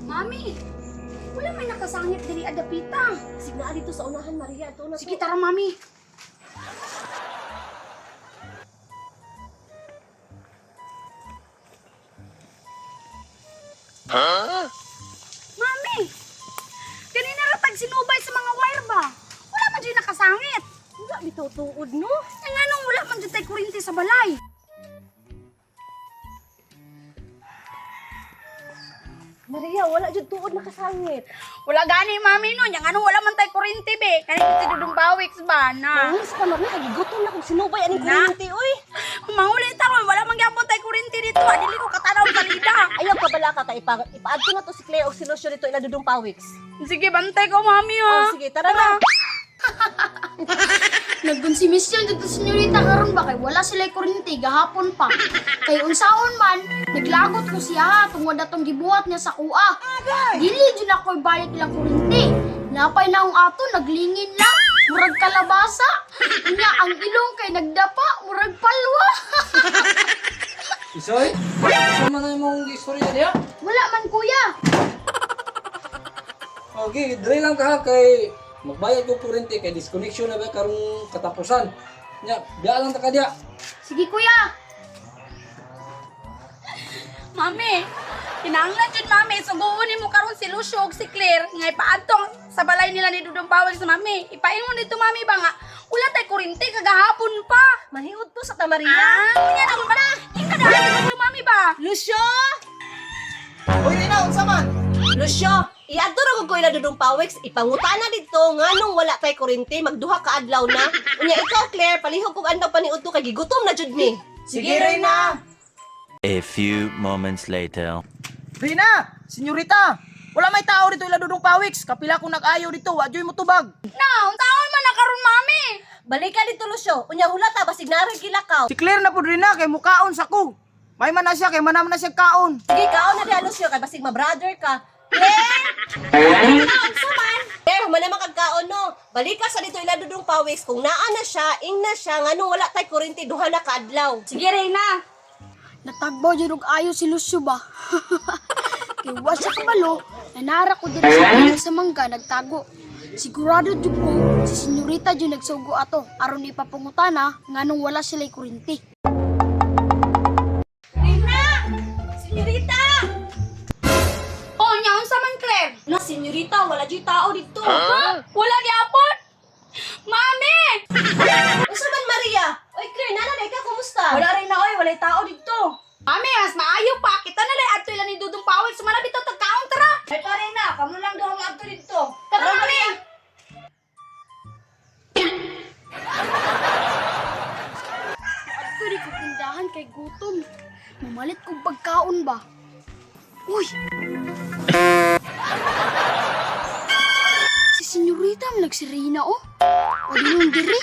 Mami, wala may nakasangit diri adapita. Signaa dito sa unahan, Maria. Ito na to. Sige, tara, Mami. Mami! Kanina ratag sinubay sa mga wire ba? Wala man dyan nakasangit. Wala bitaw tuod no. Nga nganong wala man dyan tay kuryente sa balay. Maria, wala jud tuod nakasangit. Wala gani, Mami, no. Nga nganong wala man tay kuryente, be. Kanina si Dudong Bawiks ba na? Ang sa Maria, kay gigutom na kog sinubay aning Na. kuryente oy. Manguli ta ron, wala man gyapon tay kuryente dito. Ah, dili ko katanaw sa lida. Ayaw ka bala ka kay ipaadto na to si Claire og si Lucio dito ila Dudong Pawiks. Sige, bantay ko, Mami, ha. Oh, sige, tara na. Nagkonsumisyon dito senyorita karon ba kay wala sila kuryente gahapon pa. Kay unsaon man, naglagot ko siya ha, tungod atong gibuhat niya sa kuha. Dili jud ako balik ilang kuryente. Napay na akong ato naglingin lang, murag kalabasa. Unya ang ilong kay nagdapa, murag palwa. Isoy, saan man na imong istorya diya? Wala man kuya. Okay, dili lang ka ha, kay magbayad ko kuryente kay disconnection na ba karong katapusan. Nya, biya lang ta ka diya. Sige kuya. Mami, kinahanglan jud mami, suguon nimo karon si Lucio ug si Claire nga ipaadto sa balay nila ni Dudong Bawel sa mami. Ipaingon dito mami ba nga wala tay kuryente kagahapon pa. Mahiud to sa ta Maria. Ah, unya na ba? Ingka na si Lucio mami ba? Lucio! Uy, Rina, unsa man? Lucio, iadto ra kog ko ila Dudong Pawiks, ipangutana didto nganong wala tay kuryente, magduha ka adlaw na. Unya ikaw Claire, palihog kog andaw paniudto kay gigutom na jud mi. Sige, Rina. A few moments later. Rina, senyorita. Wala may tao dito ila Dudong Pawiks. Kapila ko nag-ayo dito, wa joy mo tubag. Na, unsaon man na karon mami? Balika dito Lucio, unya hulata basig naray gilakaw. Si Claire na pud Rina kay mukaon sa ko. May man na siya kay manam na siya kaon. Sige, kaon na diha Lucio kay basig ma-brother ka. Claire! Unsa man? Claire, human naman kag kaon no. Balika sa dito ila Dudong Pawiks kung naa na siya, ing na siya nganong wala tay kuryente duha na ka adlaw. Sige Reyna. Natagbaw jud og ayo si Lucio ba. Kay wa siya kabalo, nanara ko diri sa pilang sa mangga nagtago. Sigurado jud ko si senyorita jud nagsugo ato aron ipapangutana nganong wala sila kuryente. Rina! Senyorita! Oh, nya unsa man Claire? Na senyorita, wala jud tao dito. Ha? Wala gyapon? Mami! Unsa man Maria? Oy Claire, nana na ka kumusta? Wala rin na oy, walay tao dito. Mami, mas maayo pa kita na lang adto ila ni Dudong Pawel sumala bitaw tagkaon tara. Ay pare na, kamo lang daw ang adto dito. Tara, mami. Adto di ko tindahan kay gutom. Mamalit kog pagkaon ba. Uy! Si senyorita man nagsirina oh. O di nung diri.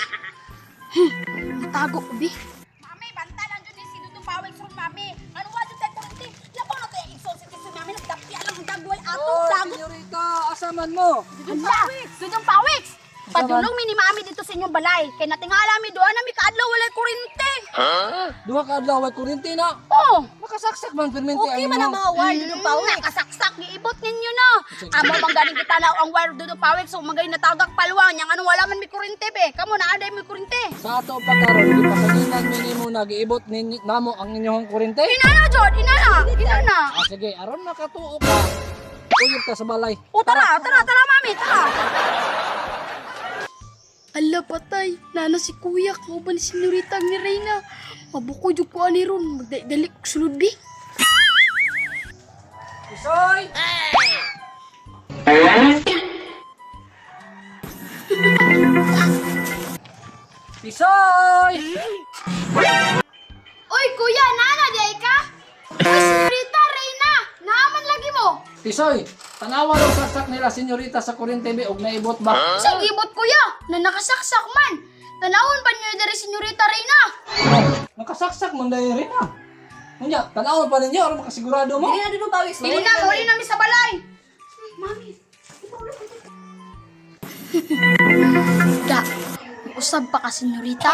Natago ko bi. Mami, banta lang dyan ni si Dudong Pawel sa mami. Ano wa dyan tayo kurinti? Labaw na tayo igsoon si Tito mami. Nagdapi alam ang dagway ato. Oh, Dagot. senyorita, asa man mo? Dudong Pawix! Dudong Pawix! Padulong mi ni mami dito sa inyong balay. Kay natingala mi doon na mi kaadlaw walay kurinte. Duha ka adlaw way kuryente na. Oh! Makasaksak man permente Okay man ang mga wire Dudong Pawiks. Nakasaksak, giibot ninyo na. Amo bang ganing kita na ang wire Dudong Pawix so magay natagak palwa nya ano wala man mi kurinte be. Kamo na aday mi kurinte. Sa ato pa karon gipasanginan mi nimo na giibot ninyo namo ang inyong kuryente. Inana jod, inana, inana. Ah, sige, aron makatuo ka. Uyog ka sa balay. O tara, tara, tara mami, tara. Ala patay, nana si kuya, kauban ni senyorita ang ni Reyna. Mabuko jud ko ani ron, magdali kog sulod bi. Isoy! Isoy! Oy kuya, nana di ay ka? Oy senyorita Reyna, naaman lagi mo. Tisoy, tanawa raw saksak nila senyorita sa kuryente be og naibot ba? Sa gibot kuya, na nakasaksak man. Tanawon pa niyo diri senyorita Reyna. Oh, nakasaksak man dahil rin ah. Unya, tanawa pa ninyo aron makasigurado mo. Dili na Dudong Pawiks. Dili na, muli nami sa balay. Mami, Da, usab pa ka senyorita.